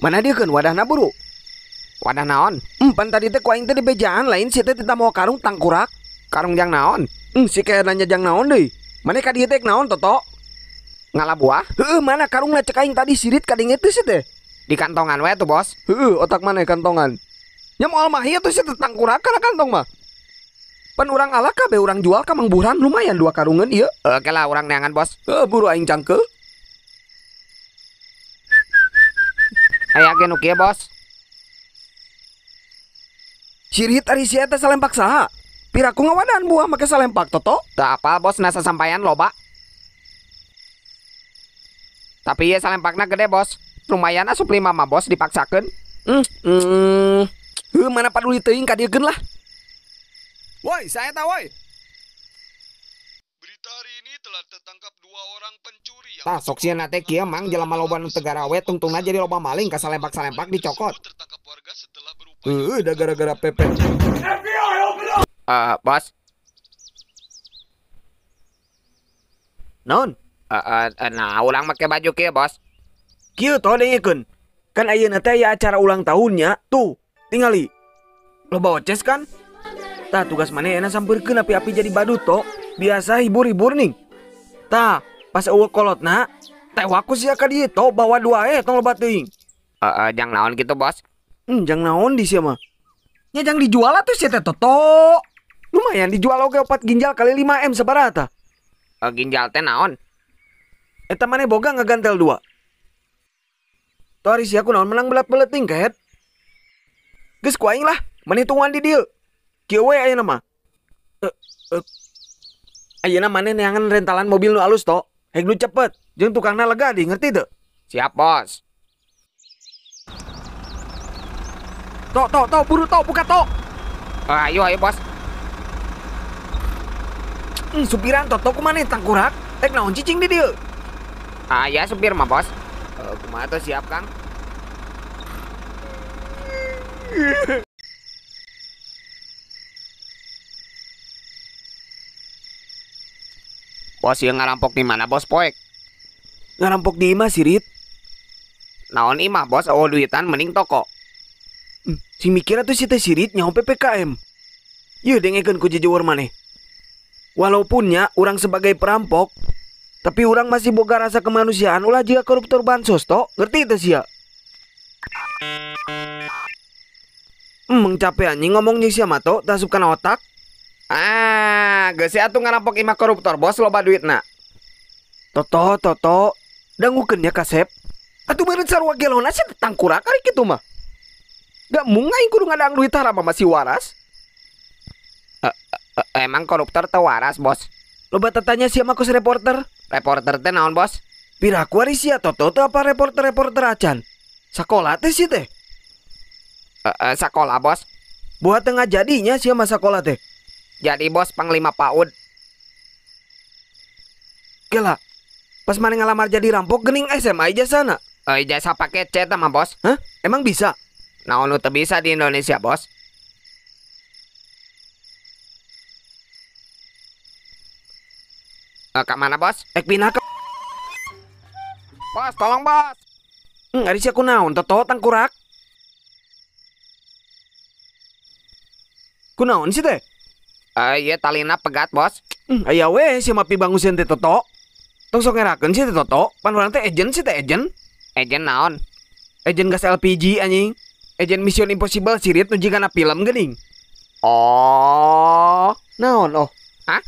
Mana dia keun wadahna buru? Wadah naon? Pan tadi teh ku aing teh di bejaan lain si teh tita mawa karung tangkurak. Karung jang naon? Si kayak nanya jang naon deui. Mana ka dieu teh naon Toto? Ngala buah? Heueuh, mana karungna cek aing tadi sirit kadenge teh si teh. Di kantongan we tuh, Bos. Heueuh, otak mana kantongan? Nya moal mah ieu tuh si teh tangkurak kana kantong mah. Pan urang ala kabeh urang jual ka Mang Burhan lumayan 2 karungeun ieu. Oke lah urang neangan, Bos. Heueuh, buru aing cangkeul. Aya ge nu kieu, Bos. Sirit ari si eta salempak saha? Piraku ngawadaan buah make salempak Toto? Teu apal, Bos, nasa sampaian loba. Tapi ieu salempakna gede, Bos. Lumayan asup 5 mah, Bos, dipaksakeun. Heuh, mana paduli teuing ka dieu lah. Woi, saya tahu, woi. Berita hari ini telah tertangkap 2 orang pencuri yang Tah, sok sieun teh kieu mang jelema loba nu teu garawe tungtungna jadi loba maling ka salempak-salempak dicokot. Tertangkap warga setelah berupaya Heueuh, da gara-gara PP. Bos. Naon? Nah, urang make baju kieu, Bos. Kieu toh dengekeun. Kan ayeuna teh aya acara ulang tahunnya, tuh, tingali. Loba oces kan? Tah tugas maneh enak sampeurkeun api-api jadi badut to. Biasa hibur-hibur nih. Tah, pas eueuh kolotna, tewak ku sia ka dieu to bawa 2 tong loba teuing. Jang naon gitu, Bos? Jang naon di sia mah? Nya jang dijual atuh sia teh Toto. Lumayan dijual oge 4 ginjal kali 5 M sabaraha tah? Ginjal teh naon? Eta maneh boga ngagantel 2. Toh ari sia kunaon menang belat-belet ting kehet. Geus ku aing lah, maneh tungguan di dieu. Kieu we ayeuna mah. Ayeuna maneh neangan rentalan mobil nu alus to. Heg nu cepet, jeung tukangna lega di, ngerti teu? Siap, Bos. To, to, to, buru to, buka to. Ayo, ayo, Bos. Supiran Toto kumaha tangkurak? Rek naon cicing di dieu? Ah, ya supir mah, Bos. Kumaha tuh siap, Kang? Bos, ieu ngarampok di mana, Bos, poek? Ngarampok di imah, sirit. Naon imah, Bos? Oh, duitan mending toko. Sing mikir atuh si teh sirit nyaho PPKM. Yeuh dengekeun ku jejeur maneh. Walaupun nya urang sebagai perampok, tapi urang masih boga rasa kemanusiaan ulah jiga koruptor bansos to, ngerti teh sia? Mengcape anjing ngomong jeung sia mah to, tasup kana otak. Ah, geus atuh ngarampok imah koruptor, Bos, loba duitna. Toto, Toto, dangukeun nya kasep. Atuh meureun sarua gelona sia tangkurak ari kitu mah. Gak mung aing kudu ngadang duit haram masih waras. Emang koruptor teu waras, Bos? Loba tatanya sia mah kos reporter. Reporter teh naon, Bos? Piraku ari sia Toto teu apa reporter-reporter acan. Sakola teh sia teh. Sakola, Bos. Buat tengah jadinya sia mah sakola teh. Jadi, Bos, panglima PAUD. Gila. Pas maneh ngalamar jadi rampok geuning SMA ijazahna. Ijazah paket C tah mah, Bos. Hah? Emang bisa? Naon nu teu bisa di Indonesia, Bos? Ka mana, Bos? Ek pindah ke Bos, tolong, Bos. Ari sia kunaon Toto tangkurak? Kunaon sih teh? Ieu talina pegat, Bos. Aya we sia mah pibanguseun teh Toto. Tong sok ngerakeun sih teh Toto, pan urang teh agent sih teh agent. Agent naon? Agent gas LPG anjing. Agent Mission Impossible sirit nu jigana film geuning. Oh, naon oh? Hah?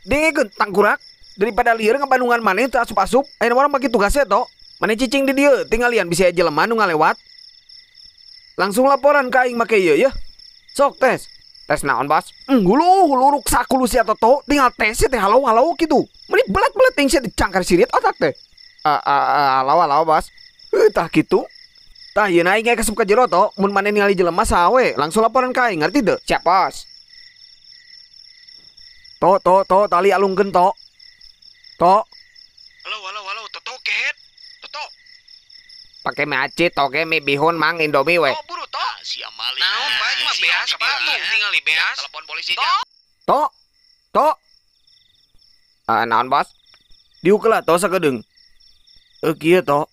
Dengekeun tangkurak daripada lieur ngabandungan maneh teu asup-asup, ayeuna urang bagi tugasnya to. Maneh cicing di dieu, tinggalian bisa jelema nu ngalewat. Langsung laporan ka aing make ieu yeuh. Sok tes. Tes naon, Bos? Hulu hulu ruksak hulu sia Toto, tinggal tes teh halo-halo kitu. Meni belat-belet ting sia dicangkar sirit otak teh. Halo halo, Bos. Tah kitu. Tah yeuna aing ge kasup ka jero to, mun maneh ningali jelema saha we, langsung laporan ka aing, ngerti teu? Siap, Bos. To to to tali alungkeun to. To. Halo halo halo Toto kehet. Toto. Pake mie aci, toge, mie bihun, mang, indomie we. Oh, buru to. Sia maling. Naon bae mah beas tuh, tingali beas. Telepon polisi nya. To. To. Naon, Bos? Diuk lah to sakedeung. Kieu to.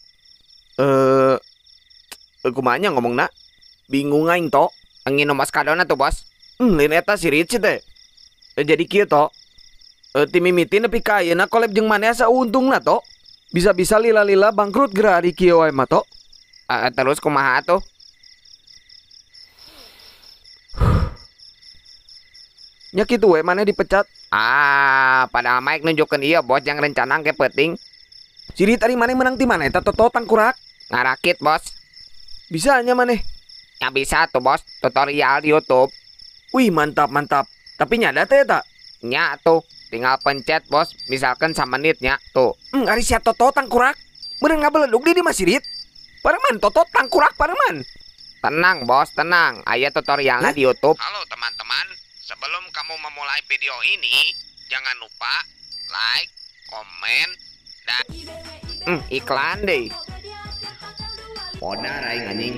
Kumaha nya ngomongna? Bingung aing to. Nginum oskadona tuh, Bos. Lain eta sirit sih teh. Jadi kieu to. Ti mimiti nepi ka ayeuna collab jeung maneh asa untungna to. Bisa-bisa lila-lila bangkrut geura ari kieu wae mah to. Terus kumaha atuh? Nya kitu we maneh dipecat. Ah, padahal Mike nunjukeun ieu bos yang rencana ke peuting. Sirit ari maneh menang ti mana eta toto tangkurak? Ngarakit, Bos. Bisa nya maneh. Ya bisa tuh, Bos. Tutorial di YouTube. Wih, mantap mantap. Tapi nyada teh eta. Nya tuh, tinggal pencet, Bos. Misalkan samenitnya tuh. Ari sia toto tangkurak. Meureun ngabeledug di mah sirit. Pareman toto tangkurak pareman. Tenang, Bos, tenang. Aya tutorialnya di YouTube. Halo teman-teman, sebelum kamu memulai video ini, jangan lupa like, komen, dan iklan deh. Podar aing anjing.